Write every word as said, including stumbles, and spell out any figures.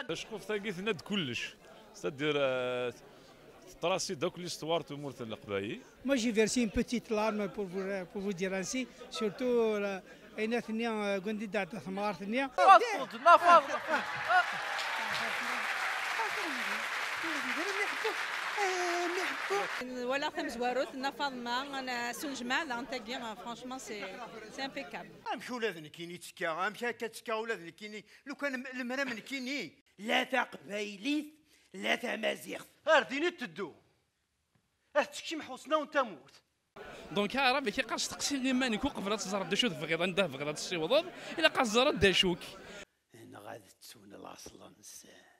Taceqquft-agi tenna-d kullec, c'est-à-dire, euh, teṭṭrasi-d akk l'histoire n tmurt n Leqbayel. Moi, j'ai versé une petite larme pour vous, pour vous dire ainsi, surtout, euh, ayen tenna, euh, Gwendida, temɣart-nni. Walaɣ tamezwarut, Nna Faḍma, Sunjma, daɣen tagi, franchement, c'est c'est impeccable. Amek ula d nekkini ttekkaɣ, amek akka ttekkaɣ ula d nekkini, lukan lemmer am nekkini. La taqbaylit, la tamaziɣt. Ar din i tteddu. Ad tekcem Ḥusna n tamurt. Donc aɛrab ak iqqar steqsi iman-ik uqbel ad teẓreḍ d acu tebɣiḍ, anda tebɣiḍ ad tessiwḍeḍ, ilaq ad teẓreḍ d acu-k. Neɣ ad ttun laṣel-nsen.